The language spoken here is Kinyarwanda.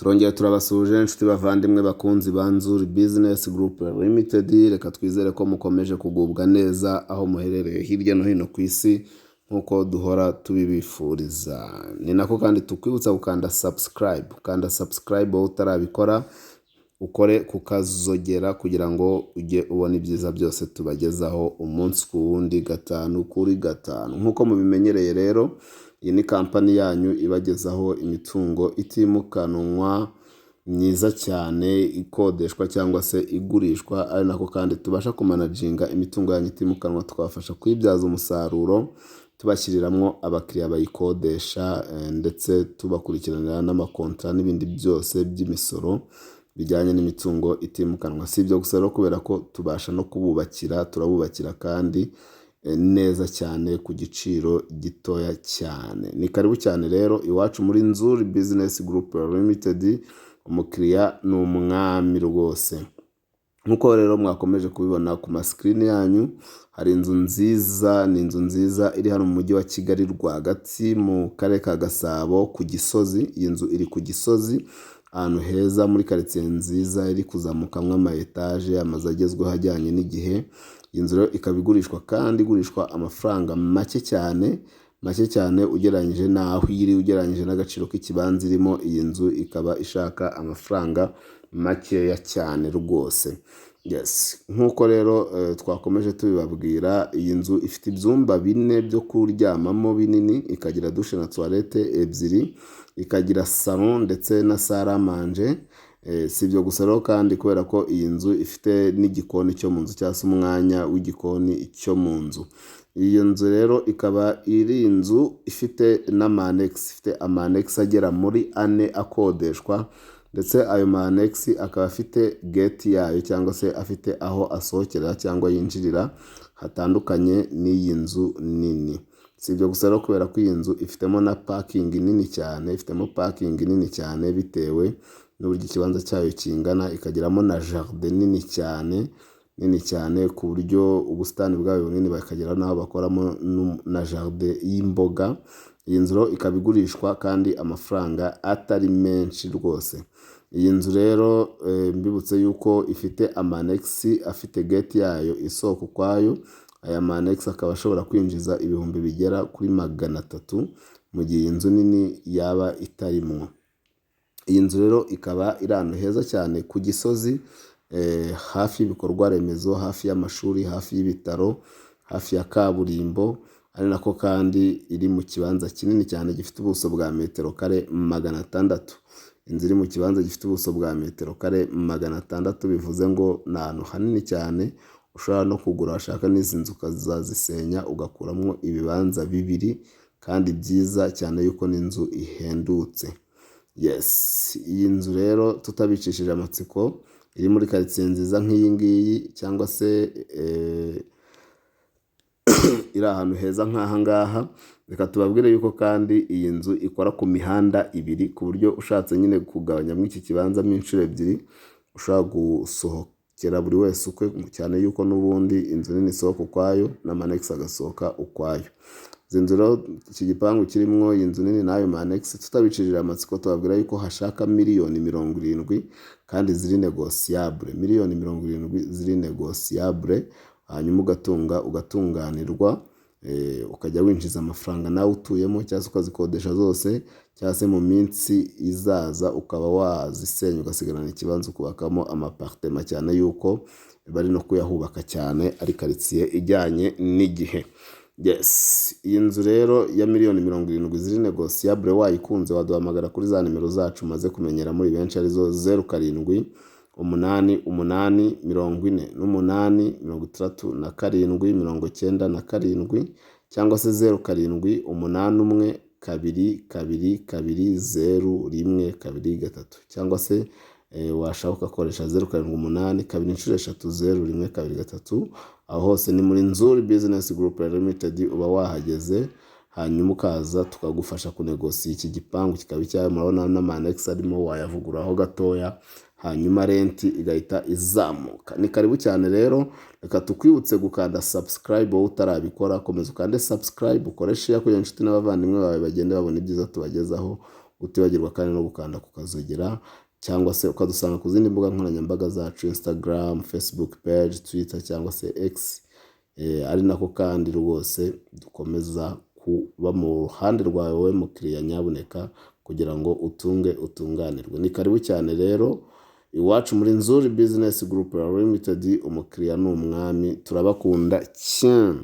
Turongera turabasuhuje, inshuti bavandimwe, bakunzi ba Nzuri Business Group Limited. Reka twizere ko mukomeje kugubwa neza aho muherereye hirya no hino ku isi, nk'uko duhora tubibifuriza. Ni nako kandi tukwibutsa gukanda subscribe. Kanda subscribe wowe utarabikora, ukore kukazogera kugira ngo ujye ubona ibyiza byose tubagezaho umunsi ku wundi, gatanu kuri gatanu. Nk'uko mubimenyereye rero, iyi ni kampani yanyu ibagezaho imitungo itimukanwa myiza cyane, ikodeshwa cyangwa se igurishwa, ari nako kandi tubasha kumanaginga imitungo yanyu itimukanwa, tukabafasha kuyibyaza umusaruro, tubashyiriramo abakiriya bayikodesha, ndetse tubakurikiranira n'amakontara n'ibindi byose by'imisoro bijyanye n'imitungo itimukanwa. Si ibyo gusa rero, kubera ko tubasha no kububakira, turabubakira kandi neza cyane ku giciro gitoya cyane. Ni karibu cyane rero iwacu muri Nzuri Business Group Limited. Umukiriya ni umwami rwose. Nk'uko rero mwakomeje kubibona ku masikirini yanyu, hari inzu nziza. Ni inzu nziza iri hano mu Mujyi wa Kigali rwagati, mu Karere ka Gasabo, ku Gisozi. Iyi nzu iri ku Gisozi, ahantu heza, muri karitsiye nziza iri kuzamukamo ama etaje, amazu agezweho ajyanye n'igihe. Iyi nzu rero ikaba igurishwa, kandi igurishwa amafaranga make cyane, make cyane ugereranyije n'aho iri, ugereranyije n'agaciro k'ikibanza irimo. Iyi nzu ikaba ishaka amafaranga makeya cyane rwose. Yes, nk'uko rero twakomeje tubibabwira, iyi nzu ifite ibyumba bine byo kuryamamo binini, ikagira douche na toilette ebyiri, ikagira salon ndetse na salle à manger. Si ibyo gusa rero kandi, kubera ko iyi nzu ifite n'igikoni cyo mu nzu, cyangwa se umwanya w'igikoni cyo mu nzu. Iyo nzu rero ikaba iri inzu ifite n'ama annexe, ifite ama annexe agera muri ane akodeshwa, ndetse ayo ma annexe akaba afite gate yayo, cyangwa se afite aho asohokera cyangwa yinjirira hatandukanye n'iyi nzu nini. Si ibyo gusa rero, kubera ko iyi nzu ifitemo na parking nini cyane, ifitemo parking nini cyane bitewe n'uburyo ikibanza cyayo kingana, ikagiramo na jardin nini cyane, nini cyane, ku buryo ubusitani bwayo bunini, bakagera n'aho bakoramo na jardin y'imboga. Iyi nzu rero ikaba igurishwa kandi amafaranga atari menshi rwose. Iyi nzu rero, mbibutse yuko ifite ama annexe afite gate yayo isohoka ukwayo. Aya ma annexe akaba ashobora kwinjiza ibihumbi bigera kuri 300 mu gihe iyi nzu nini yaba itarimwo. Iyi nzu rero ikaba iri ahantu heza cyane ku Gisozi, hafi y'ibikorwa remezo, hafi y'amashuri, hafi y'ibitaro, hafi ya kaburimbo, ari nako kandi iri mu kibanza kinini cyane gifite ubuso bwa metero kare 600. Inzu iri mu kibanza gifite ubuso bwa metero kare 600, bivuze ngo ni ahantu hanini cyane ushobora no kugura, washaka n'izi nzu ukazazisenya ugakuramo ibibanza bibiri kandi byiza cyane, yuko n'inzu ihendutse. Yes, iyi nzu rero, tutabicishije amatsiko, iri muri karitsiye nziza nk'iyi ngiyi, cyangwa se iri ahantu heza nk'aha ngaha, reka tubabwire yuko kandi iyi nzu ikora ku mihanda ibiri, ku buryo ushatse nyine kugabanyamo iki kibanza mo inshuro ebyiri, ushobora gusohokera buri wese ukwe, cyane yuko n'ubundi inzu nini isohoka ukwayo n'ama annexe agasohoka ukwayo. Izi nzu rero, iki gipangu kirimo iyi nzu nini n'ayo ma annexe, tutabicishije amatsiko tubabwira yuko hashaka miliyoni 70 kandi ziri négociable, miliyoni 70 ziri négociable, hanyuma ugatunga ugatunganirwa, ukajya winjiza amafaranga nawe utuyemo, cyangwa se ukazikodesha zose, cyangwa se mu minsi izaza ukaba wazisenya ugasigarana ikibanza ukubakamo ama appartement, cyane yuko bari no kuyahubaka cyane, ari karitsiye ijyanye n'igihe. Yes, iyi nzu rero ya miliyoni 70 ziri négociable, wayikunze waduhamagara kuri za nimero zacu umaze kumenyera muri benshi, arizo 0788 48 67 97, cyangwa se 0781 222 0123, cyangwa se washaka ugakoresha 0782200123. Aho hose ni muri Nzuri Business Group Limited, uba wahageze, hanyuma ukaza tukagufasha kunegosiya iki gipangu kikaba icyawe. Murabona n'ama annexe arimo, wayavuguraho gatoya, hanyuma rent igahita izamuka. Ni karibu cyane rero. Reka tukwibutse gukanda subscribe wowe utarabikora. Komeza ukande subscribe, ukore share kugira inshuti n'abavandimwe bawe bagende babona ibyiza tubagezaho. Utibagirwa kandi no gukanda ku kazogera, cyangwa se ukadusanga ku zindi mbuga nkoranyambaga zacu: Instagram, Facebook page, Twitter cyangwa se X. Ari nako kandi rwose dukomeza kuba mu ruhande rwawe wowe mukiriya, nyabuneka, kugira ngo utunge utunganirwe. Ni karibu cyane rero iwacu muri Nzuri Business Group Limited. Umukiriya ni umwami, turabakunda cyane.